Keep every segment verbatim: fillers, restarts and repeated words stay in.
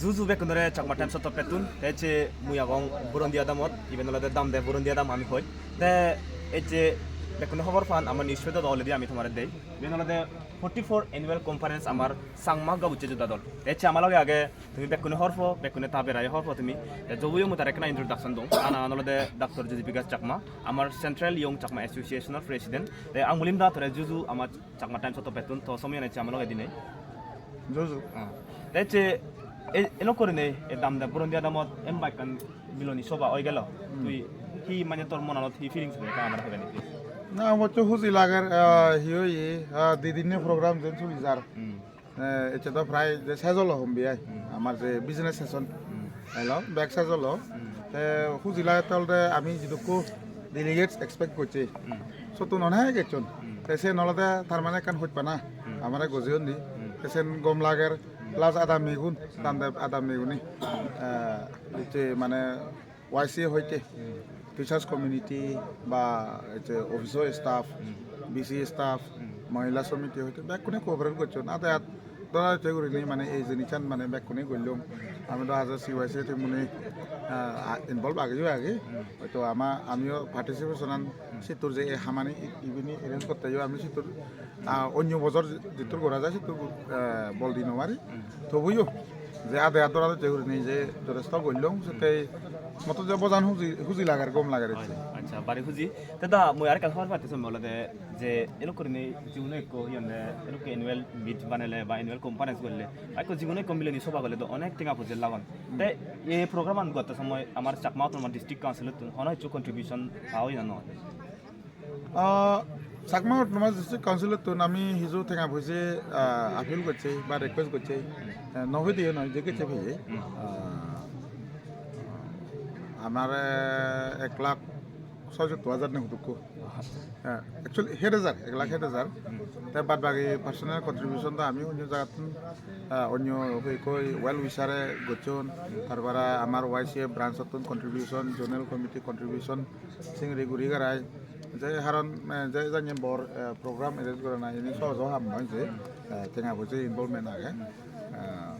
Juju bekkunore Chakma Times-ot toppettun. Te ecche mui agong Burundi adamot, iben olode Damdep Burundi adam ami hoi. Te ecche bekkune hobor pan, ama news feed-ot already ami tomare dei. Iben olode forty-four annual conference amar Changma Gabucche Joda Dol. Te ecche ama loge age, tumi bekkune hobor po, bekkune ta berai hobor po tumi. Te jobuyo mui tare ekkena introduction dong. Ta nangan olode Doctor Jyoti Bikash Chakma, amar Central Young Chakma Association-or president. Te ang mulim da tore juju ama Chakma Times-ot toppettun, to somoyan ecche ama loge dinei. Juju. Ah. Te ecche e-, elok gurinei e Damdep Burundi adamot emba ekkan miloni soba oi gelo. Hmm. Tui hi mane tor monanot hi feelings age ta amare hobe niki? Na, obossoy huji lager, ah, hi oye, ah, di dinne program jen suli jar. Hmm. Eh, ecche do prai je sej olo hombi ai. Hmm. Amar je business session. Hmm. Elo, bek sej olo. Hmm. Te huji lagette olode ami jidukko delegates expect gocche. Hmm. Sottun onek ecchon. Hmm. Te sen olode tar mane ekkan hojpana. Hmm. Amare gojeyon di. Hmm. Te sen gom lager. Hmm. Plus adamigun, hmm, Damdep adamigune. Hmm. Eh, ecche mane Y C A hoite, hmm, teachers community ba ecche office staff, hmm, B C staff, hmm, Mahila Samiti hoite bekkune cooperate gocchon. Ate at dora ecche gurinei mane ei jinissan mane bekkune gollong. Ami do hajar C Y C te mune, ah, involve ageyo age. Hmm. Hoito ama, amiyo participation an, hmm, sittur je ei hamani i-, ibini arrange gotte yo ami sittur, ah, onyo bojor jittur gora jai sittur, ah, bol di no pari. Hmm. Tobuyo je ade adora je gurinei je jotesto gollong, sette moto je bojan huji, huji lager, gom lager ecche. Accha, bari huji. Te da mui arekkan hobor patte somme olode je elok gurinei jiguno ekko hi honde, elok annual meet banele ba annual conference golle, ba ekko jiguno ekko miloni soba golle do onek tenga puje lagon. Hmm. Te ei program an gotte somoy amar Chakma Autonomous District Council-ottun hono hissu contribution pa oye na no? Ah, Chakma Autonomous District Council-ottun ami hiju tenga poise, ah, appeal gocche ba request gocche, eh, no peye de noi, je gocche peye. Hmm. Ah, amare ek lakh soisottor hajar ne hudukko. Eh, actually, het hajar, ek lakh het hajar. Hmm. Te bad bagi personal contribution do ami onyo jagattun, ah, onyo hoi hoi well wisher-e gocchon, tar pore amar Y C A branch-ottun contribution, zonal committee contribution, singri guri garai. Je haron, eh, je janye bor, eh, program arrange gorana ini sohoj ham noi je, eh, tenga poise involvement age. Eh,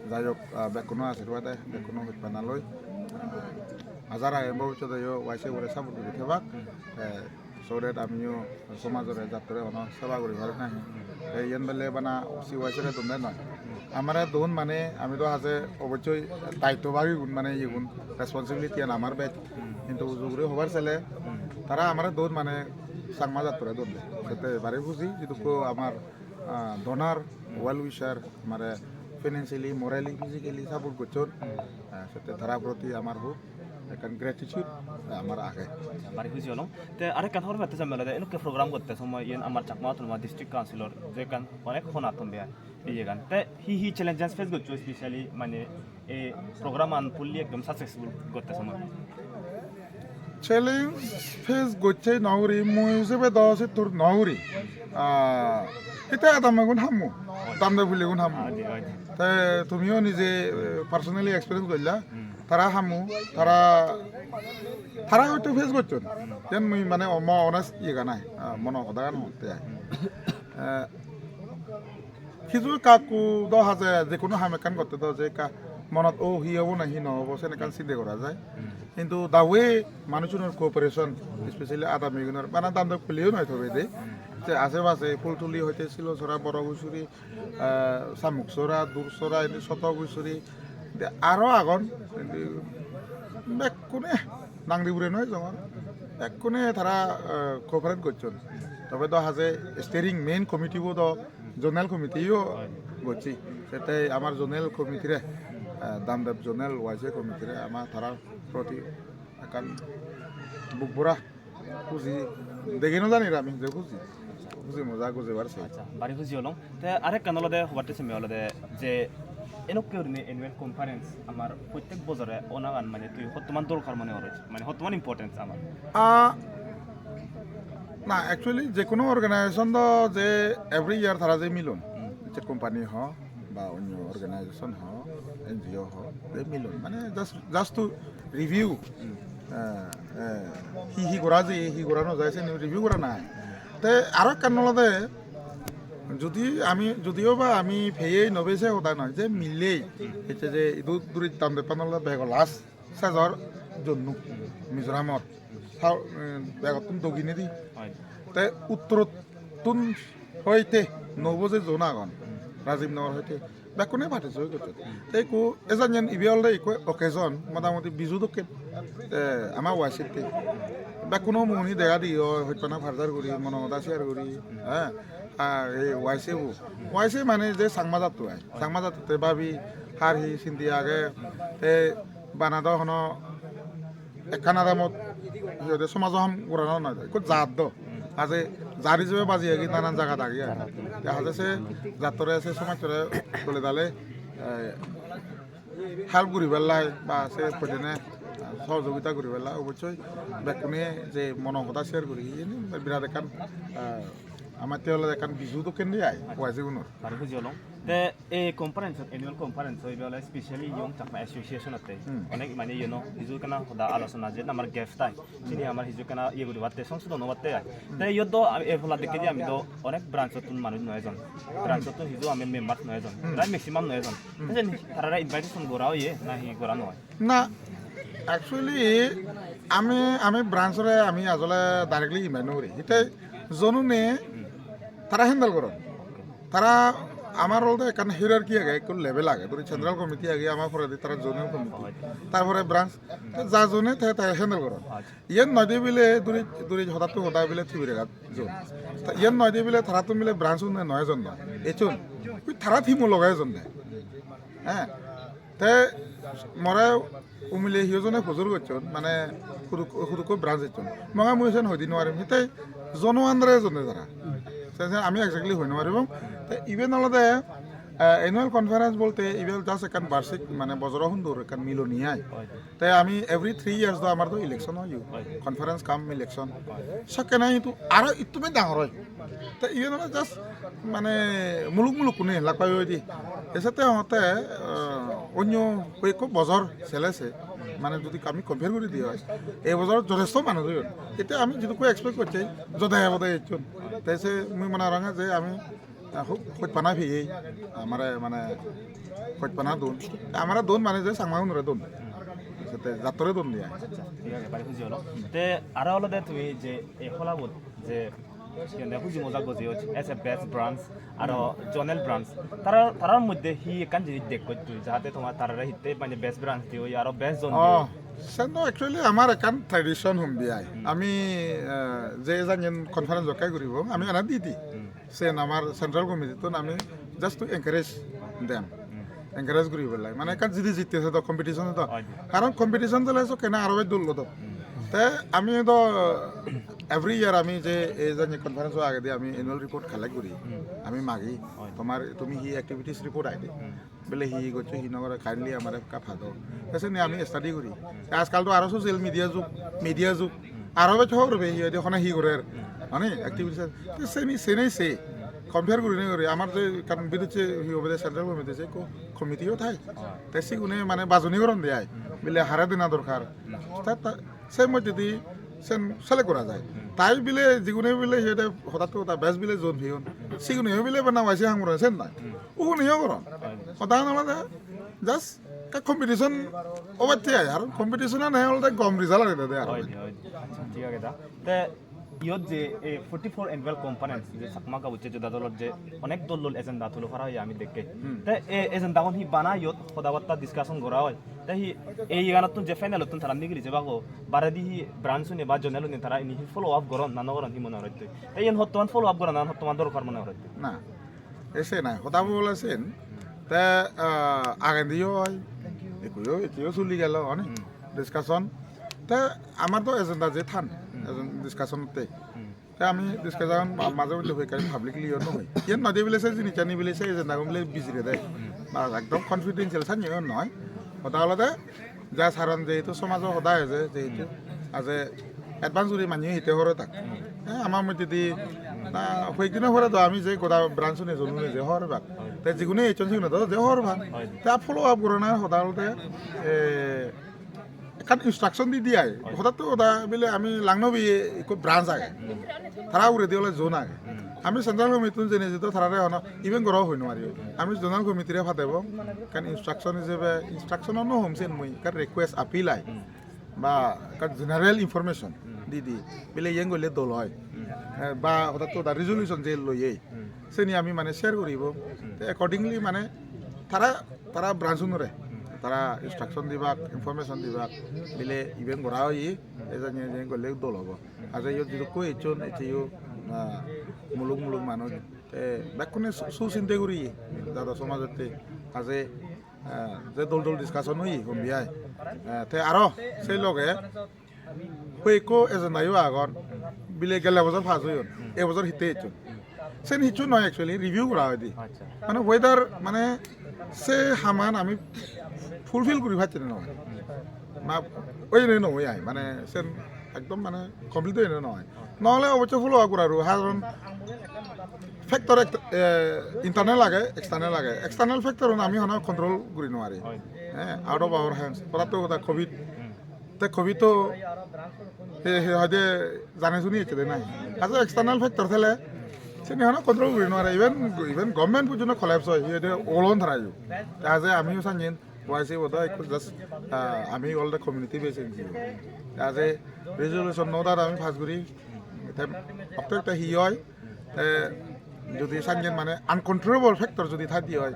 jai hok, eh, bekkuno ashirbad age, bekkuno hojpana loi. Eh, aja ragei bobissote yo Y C A bore support guri thebak. Eh, so that amiyo somajore jattore hono seba guri pari nahi. Te iyen bele bana C Y C re donde noi. Amare don mane ami do haje obossoi daitto bagi gun mane iyegun responsibility an amar bej. Hintu uju guri hobar sele tara amare don mane Changma jattore donde. Sette bari huji jidukko amar, ah, donor, well wisher, amare financially, morally, physically support gocchon. Ah, sette tara proti amar hub ekkan gratitude amar age. Bari huji olong. Te arekkan hobor patte samme olode elokke program gotte somoy iyen amar Chakma Autonomous District Council-or je ekkan onek hona tombe ai iyegan. Te hi hi challenges face goccho specially mane ei program an fully ekdom successful gotte somoy? Challenge face gocche no guri, mui sebe do sittur no guri. Ah, ite adammegun hammo, damde pulegun hammo. Adi, adi. Te tumiyo nije, eh, personally experience golla. Hmm. Tara hammo, tara, tara hoito face gocchon. Hmm. Yen mui mane o mo honest iye ganai, ah, mono hoda gan hotte ai. Hmm. Eh, Hissu ekka ekku do haje, je hono ham ekkan gotte do je ekka monot o hi obo na hi no obo sen ekkan sinde gora jai. Hmm. Hintu the way manuchunor cooperation, especially adamigunor, bana Damdep puleyo noi tobe de. Hmm. Je ashe pashe Phultuli hoite Silosora, Boro Gusuri, ah, Samuksora, Dursora, indi Soto Gusuri, de aro agon, indi bekkune nang di bure noi jongor. Bekkune tara, ah, cooperate gocchon. Tobe do haje steering main committee bo do zonal committee-o gocche. Sette amar zonal committee-re, eh, Damdep zonal Y C A committee-re ama tarar proti ekkan buk bora huji degei no jani ami je huji. Huji moja gujebar sei. Accha, bari huji olong. Te arekkan olode hobatte semme olode je enokke gurinei annual conference amar prottek bojore onagan mane tui hottoman dorkar mone goro? Mane hottoman importance amar? Ah, na, actually, je hono organization do je every year tara je milon, hmm, je company ho, ba onyo organization ho, N G O ho, je milon. Mane just, just to review, hmm, eh, eh, hi hi gora jai, hi gora no jai, seni review gora nai. Te aro ekkan olode, Judi ami, judiyo ba ami peyei no pei se hoda noi, je milei, ecche je idu duri dam beppan olode bego last sejor zonnu Mizoramot, sa-, eh, begottun doginedi. Te uttorottun hoite nobo je zone agon, Rajiv Nagar hoite, bekkune participate gocchon. Te ekku ejan jen ibe olode ekku occasion, motamoti Biju dokken. Te ama Y C te bekkuno muni dega di oi, hojpana parjar guri, mono hoda share guri, eh, ar ei Y C bo. Y C mane je Changma jatto ai. Changma jatto te babi har hi sindi age, te bana do hono ekkan adamot, hi hoide, somajo ham gorana noi, ekko jat do. Aje jat ijebe baji agi nanan jagat agi age. Te aje se jattore, se somajjore dole dale, eh, help guribar lai ba se poidene, eh, sohojogita guribar lai obossoi bekkune je mono hoda share guri, iyeni birat ekkan, eh, amatte olode ekkan Biju dokken de ai, Y C gunor. Bari huji olong. Te ei conference, annual conference ibe ole specially Young Chakma Association otte. Hmm. Onek mane, you know, hiju ekkana hoda alochona je amar gap time. Sini amar hiju ekkana iye guribatte, songsodon obatte ai. Te iyot do ami ei pola dekke je ami do onek branch ottun manuj no ejon. Branch ottun hiju ami member no ejon. Prai maximum no ejon. Te sen tarare invitation gora oye na hi gora no oye? Na, actually, ami, ami branch ore ami ajole directly invite no guri. Hitte zone-une tara handle goron. Tara, amar olode ekkan hierarchy age, ekko level age. Dhori central committee age, amar poredi tara zonal committee. Tar pore branch, te ja zone te, te handle goron. Iyen noi de bile dhori, dhori hodattun hoda bile Tiberegat zone. Ta iyen noi de bile tarattun bile branch-un noi ejon noi. Ecchon. Ui tara team-o loge ejon de. He. Te more umile hiyo jone pujor gocchon, mane huduk-, hudukko branch ecchon. Monga mui sen hoi di no parim, hitte zone-o under-e ejon de tara. Sen, sen ami exactly hoi no paribong. Te iben olode, eh, annual conference bolte iben just ekkan barsik, mane bojoro hundur ekkan miloni ai. Te ami every three years do amar do election oi, conference cum election. Sekkene hintu aro ittume dangor oi. Te iyen ole just mane muluk muluk kune lakpai oi di. Esate hongotte, eh, onyo hoyekko bojor sele se, mane jodi ami compare guri di oi, ei bojor jotesto manuj oyon. Ete ami jidukko expect gocchi, jode bode ecchon. Te se mui mone gorong je ami Ah, ho-, hojpana peyei, amare mane hojpana don. Amare don mane je Changmagunore don. Sette jattore don de ai. Accha, thik age, bari huji olo. Te aro olode tumi je ei holabot je hi honde huji moja goji oi, as a best branch, aro zonal branch. Tarar, tarar moddhe hi ekkan jinis dekkoj tui, jahate tomar tarare hitte mane best branch di oi, aro best zone di oi? Oh, sen do actually amar ekkan tradition hom de ai. Hmm. Ami, eh, je janyen conference jokke guribong, ami ana di di. Hmm. Sen amar central committee-tun ami just to encourage them. Hmm. Encourage guribar lai. Mane ekkan jidi jitte se do competition do. Oi. Karon competition dole so kena aro bej dol do. Hmm. Te ami do every year ami je ei jani conference o agedi ami annual report collect guri. Hmm. Ami magi. Oi. Tomar tumi hi activities report ai de. Hmm. Bele hi goccho, hi nw gore, kindly amare ekka pado. Te seni ami study guri. Te ajkal to aro social media jug, media jug. Aro bej hobor pei hi hoide, hone hi gorer. Mane activities. Te seni, seni se compare guri ne guri. Amar je ekkan biducche hi hobe de central committee, se ekko committee o thai. Te sigune mane bajoni goron de ai. Bele hare dena dorkar. Ta, ta, Se moddedi sen select gora jai. Hmm. Tai bile jigune bile hi hoide hodattun hoda best bile zone peyon. Siguneyo bile bana waise ham goron sen nai. Hmm. Uguneyo goron. Hoda olode just ekka competition obatte ai, ar competition ane olode gom result age de ar. Oi, oi. Accha, thik age da. Te iyot je ei forty-four annual conference je Chakma Gabuchche Joda Dolor je onek dol dol agenda tulo para oye ami dekke. Hmm. Te ei agenda gun hi bana iyot hoda batta discussion gora oi? Te hi ei yeganottun je panel-ottun tara nigili jebago, baredi hi branch-une ba zonal-une tara ini hi follow up goron na no goron hi mone horottoi? Te iyen hottoman follow up gorana hottoman dorkar mone horottoi? Na, ese nai, hoda bole sen. Te, ah, agendiyo oi, ekkuyo, ekkuyo suli gelo, oni? Hmm. Discussion. Te amar to agenda je than, Hmm. agenda discussion te. Hmm. Te ami discussion ma-, maje moddhe hoi kari publicly yo no hoi. Iyen noi de bile se jinissani bile se agenda gun bile bijire de. Ba ekdom confidential sanye yo noi. Hoda olode ja saron jehetu somajo hoda eje jehetu aje advance guri manye hite hore tak. Eh, amar moddhedi na hoyek dino pore do ami je goda branch-une zone-une je hobor pebak. Te jigune ecchon sigune do je hobor pan. Te follow up gorana hoda olode, eh, ekkan instruction di di ai. Oi. Hodattun hoda bile ami Langnobi ekko branch age. Hmm. Tara uguredi ole zone age. Hmm. Ami central committee-tun jeinei jehetu tarare hono even gora hoi no pari. Ami zonal committee-re padebo, ekkan instruction ijebe, instruction-o no hom sen mui, ekkan request appeal ai. Ba ekkan general information di di, bile iyen golle dol oi. Eh, ba hoda to da resolution je loye. Seni ami mane share guribo. Te accordingly mane tara, tara branch unore tara instruction dibak, information dibak, bile even gora oye, ejanye je golle dol obo. Aje iyot jidukko ecchon, eccheyo, ah, muluk muluk manuj. Te bekkune su-, su sinte guriye, jado somajotte. Aje, ah, je dol dol discussion oye, hombi ai. Ah, te aro sei loge hoi ekko agenda yo agon, bile gelle bojor pass oyon, e bojor hitte ecchon. Sen hissu noi actually, review gora hoide. Acha. Mane weather, mane se haman ami fulfill guri pacchi na noi. Ma, oi ne noi ai, mane sen ekdom mane complete oi ne noi. Nole obosso follow up gora ru, haron factor ek-, eh, internal age, external age. External factor un ami hono control guri no pari. Oi. Eh, out of our hands. Pora to hoda covid. Hmm. Te covid to he, he hoide jane suni ecche de nai. Aje external factor thele seni hono control guri no pare. Even, even government pojjonto collapse oi, he hoide olon tara yo. Te aje ami sanyen Y C O do ekko just, ah, ami all the community based N G O. Te aje resolution no dar ami pass guri. Te okto ekta hi oi? Te jodi sanyen mane uncontrollable factor jodi thai di oi,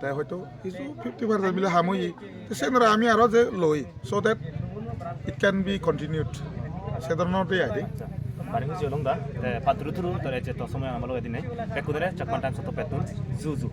te hoito hissu fifty percent bile ham oye, te senore ami aro je loi, so that it can be continued. Se dhoronor de ai de. Bari huji olong da, te patturu turu, tore je to somoy ama loge dinei, bekkunore Chakma Times-ottun ju ju.